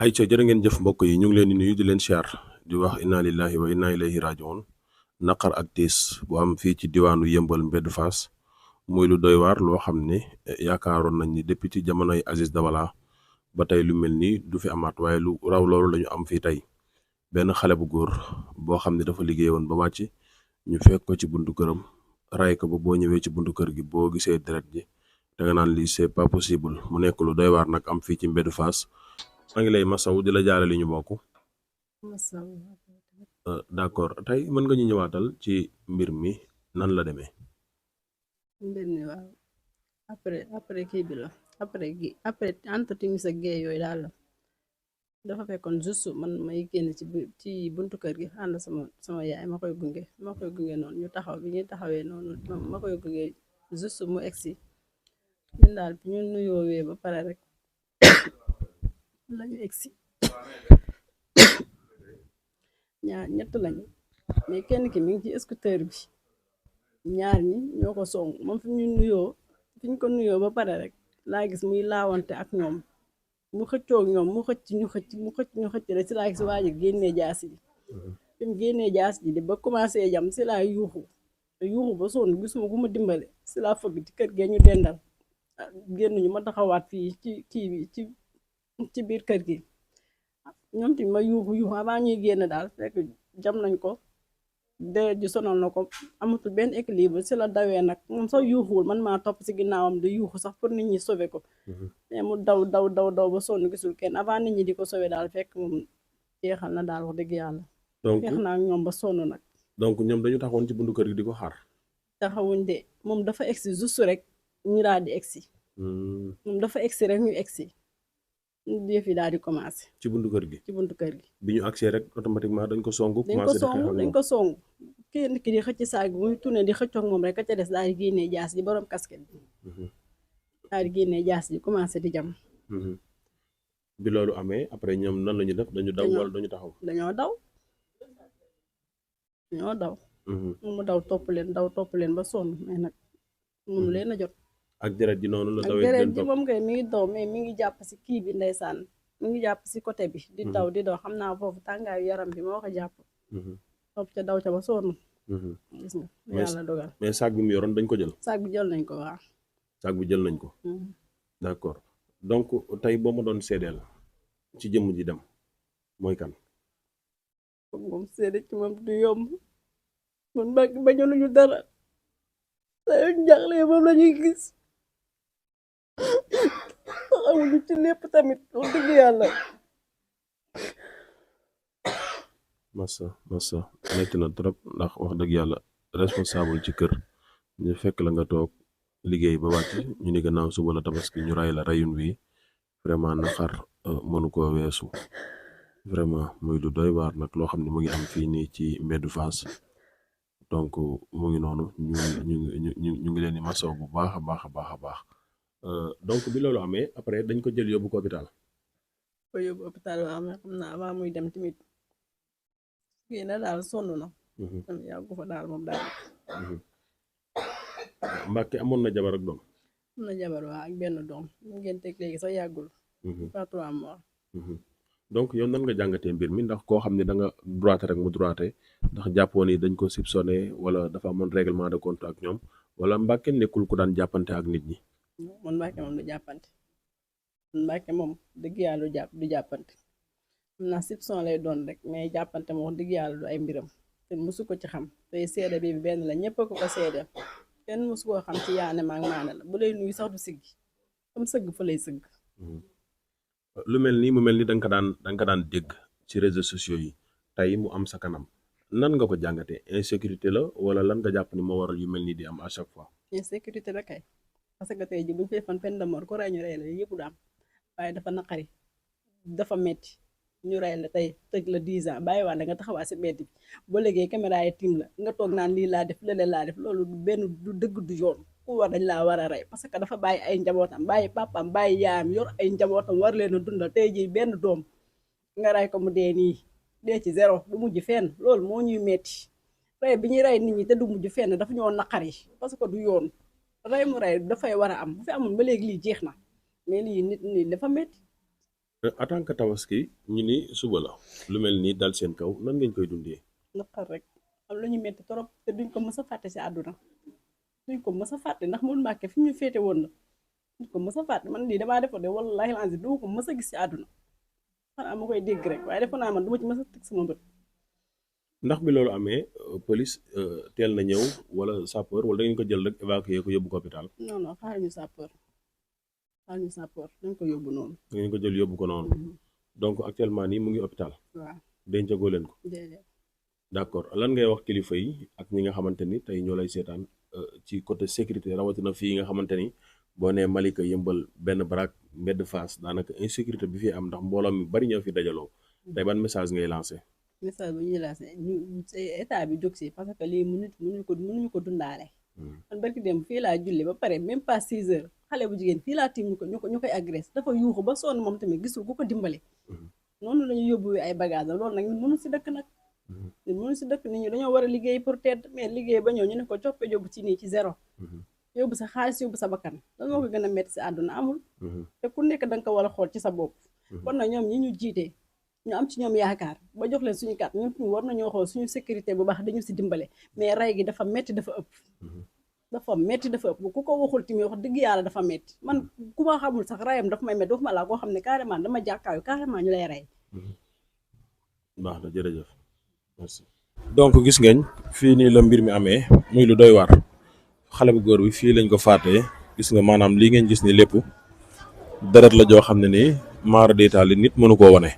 ay ca jërë ngeen jëf mbokk yi ñu ngi leen di nuyu di leen siyaar di wax inna lillahi wa inna ilayhi rajiun naqar ak tiis bu am fii ci diwaanu yëmbal mbedd Fass muy lu doy waar loo xam ne yaakaaroon nañ ni depuis ci jamonoy Aziz Dabala ba tey lu mel nii du fi amaat waaye lu raw loolu lañu am fii tey benn xale bu góor boo xam ne dafa liggéey woon ba wàcc ñu fekk ko ci buntu këram ray ko ba boo ñëwee ci buntu kër gi boo gisee deret ji da nga naan lii c'est pas possible mu nekk lu doy waar nag am fii ci mbedd Fass maa ngi lay masaw di la jaale li ñu bokk. D'accord tey mën nga ñu ñëwaatal ci mbir mi nan la demee. mbir mi waaw après kii bi la après entre timis ak gée yooyu daal la dafa fekkoon juste man may génn ci buntu kër gi ànd sama yaay ma koy gunge noonu ñu taxaw bi ñuy taxawee noonu ma koy gunge juste mu egsi ñun daal bi ñu nuyoowee ba pare rek lañu egsi ñett lañu mais kenn ki mi ngi ci scooter bi ñaar ñi ñoo ko song moom fi ñu ko nuyoo ba pare rek laa gis muy laawante ak ñoom mu xëccoog ñoom mu xëcc ñu xëcc rek si laa gis waa ji génnee jaasi ji fi mu génnee jaasi ji di ba commencé jam si laa yuuxu ba sonn gisuma ku ma dimbale si laa fëgg ci kër gee ñu dendal génnuñu ma taxawaat fii ci kii bi ci biir kër gi ñoom tamit ma yuuxu avant ñuy génn daal fekk jam nañ ko deret ji sonal na ko amatul benn équilibre si la dawee nag moom sax yuuxuwul man maa topp si ginnaawam di yuuxu sax pour nit ñi sauver ko mais mu daw ba sonn gisul kenn avant nit ñi di ko sauver daal fekk moom jeexal na daal wax dëgg yàlla. donc jeex naa ak ñoom ba sonn nag. donc ñoom dañu taxawoon ci buntu kër gi di ko xaar. taxawuñ de moom dafa egsi juste rek ñu daal di egsi. moom dafa egsi rek ñu egsi. yëf yi daal di commencé. ci buntu kër gi. ci buntu kër gi. bi ñu agsee rek automatiquement dañ ko songu. commencé dañ ko songu kenn ki di xëcc saag bi muy tourné di xëccoog moom rek ka ca des daal di génnee jaas ji borom casquette bi. daal di génnee jaas ji commencé di jam. bi loolu amee après ñoom nan la ñu def dañu daw wala dañu taxaw. dañoo daw. mu daw topp leen ba sonn mais nag mënu leen a jot. ak deret ji noonu la dawee ak deret ji moom kay mi ngi daw mais mi ngi jàpp si kii bi ndeysaan mi ngi jàpp si côté bi. di daw xam naa foofu tàngaayu yaram bi moo ko jàpp. topp ca daw ca ba sonn. gis nga yàlla dogal. mais saag bi mu yoroon dañ ko jël. saag bi jël nañ ko waaw. saag bi jël nañ ko. d'accord donc tey boo ma doon seedeel ci jëmm ji dem mooy kan. moom seede ci moom du yomb man bañaluñu dara saa yu jaxle moom la ñuy gis. xamuñu ci lépp tamit wax dëgg yàlla. massa metti na trop ndax wax dëgg yàlla responsable ci kër ñu fekk la nga toog liggéey ba wàcc ñu ni gannaaw suba la tabaski ñu ray la rayun wi vraiment naqar mënu koo weesu vraiment muy lu doy waar nag loo xam ne mu ngi am fii nii ci mbeddu Fass donc mu ngi noonu ñu ngi leen di masaw bu baax a baax donc bi loolu amee après dañ ko jël yóbbu ko hôpital. waaw mais xam naa avant muy dem tamit kii na daal sonn na. yàggu fa daal moom daal. Mbàkke amoon na jabar ak doom. am na jabar waa ak benn doom mu ngeen teg léegi sax yàggul. pas 3 mois. donc yow nan nga jàngatee mbir mi ndax koo xam ne da nga droité rek mu droité ndax jàppoon ni dañ ko soupçonné wala dafa amoon règlement de compte ak ñoom wala Mbàkke nekkul ku daan jàppante ak nit ñi. man Mbàkke moom du jàppante man Mbàkke moom dëgg yàlla du jàppante xam naa soupçon lay doon rek mais jàppante moom dëgg yàlla du ay mbiram te musu ko ci xam tey seede bi benn la ñëpp ko seede kenn musu koo xam ci yaane maag maane la bu lay nuyu sax du siggi comme sëgg fa lay sëgg. lu mel nii mu mel ni danga ko daan dégg ci réseaux sociaux yi tey mu am sa kanam nan nga ko jàngatee insécurité la wala lan nga jàpp ni moo waral yu mel nii di am à chaque fois. insécurité la kay parce que tey ji buñ fay fan peine de mort ko rey ñu rey la yëpp du am waaye dafa naqari dafa metti ñu rey la tey tëj la 10 ans bàyyi waa nga taxawaa si mbedd bi ba léegi caméra yi tiim la nga toog naan lii laa def lële laa def loolu benn du dëgg du yoon ku war dañ laa war a rey parce que dafa bàyyi ay njabootam bàyyi papaam bàyyi yaayam yor ay njabootam war leen a dundal tey jii benn doom nga rey ko mu dee nii dee ci zéro du mujj fenn loolu moo ñuy metti rey bi ñuy rey nit ñi te du mujj fenn dafa ñoo naqari parce que du yoon rey mu rey dafay war a am bu fi amoon ba léegi lii jeex na mais lii nit ñi dafa metti en tant que tabaski ñu ni suba la lu mel nii dal seen kaw nan ngeen koy dundee. naqar rek am lu ñu metti trop te duñ ko mës a fàtte si àdduna duñ ko mës a fàtte ndax mun Mbàkke fi ñu féete woon la duñ ko mës a fàtte man lii damaa defoon de wallaahi lancé du ko mës a gis si àdduna xanaa ma koy dégg rek waaye defoon naa man du ma ci mës a teg sama bët. ndax bi loolu amee police teel na ñëw wala sapeur wala da ngeen ko jël rek évacuer ko yóbbu ko hôpital. non non xaaruñu sapeur dañ ko yóbbu noonu. da ngeen ko jël yóbbu ko noonu. donc actuellement nii mu ngi hôpital. waaw dencagoo leen ko. déedéet. d'accord lan ngay wax kilifa yi ak ñi nga xamante ni tey ñoo lay seetaan ci côté sécurité rawatina fii nga xamante ni boo nee Malika Yëmbal benn baraak mbedd Fass daanaka insécurité bi fi am ndax mbooloo mi bari ñoo fi dajaloo tey ban message ngay lancé. message bu ñuy lancé ñu état bi jóg si parce que lii mënuñu ko dundaale. man barki dem fii laa julli ba pare même pas 6 heures xale bu jigéen fii laa tiim ñu koy agressé dafa yuuxu ba sonn moom tamit gisul ku ko dimbale. noonu la ñu yóbbu ay bagages la loolu nag mënu si dëkk nag. ñun mënu si dëkk nit ñi dañoo war a liggéey pour tedd mais liggéey ba ñëw ñu ne ko coppe yóbbu ci nii ci zéro. yóbbu sa xaalis yóbbu sa bakkan lan moo ko gën a metti si àdduna amul. te ku nekk da nga ko war a xool ci sa bopp. kon nag ñoom ñi ñu jiite ñu am ci ñoom yaakaar ba jox leen suñu kat ñun war nañoo xool suñu sécurité bu baax dañu si dimbale mais rey gi dafa metti dafa ëpp. dafa metti dafa ëpp ku ko waxul tamit wax dëgg yàlla dafa metti man ku ma xamul sax rayam dafa may metti waxuma laa koo xam ne carrément dama jàkkaayu carrément ñu lay rey. baax na jërëjëf merci. donc gis ngeen fii nii la mbir mi amee muy lu doy waar xale bu góor bi fii lañ ko faatee gis nga maanaam lii ngeen gis ni lépp deret la joo xam ne nii maara détaali nit mënu koo wane.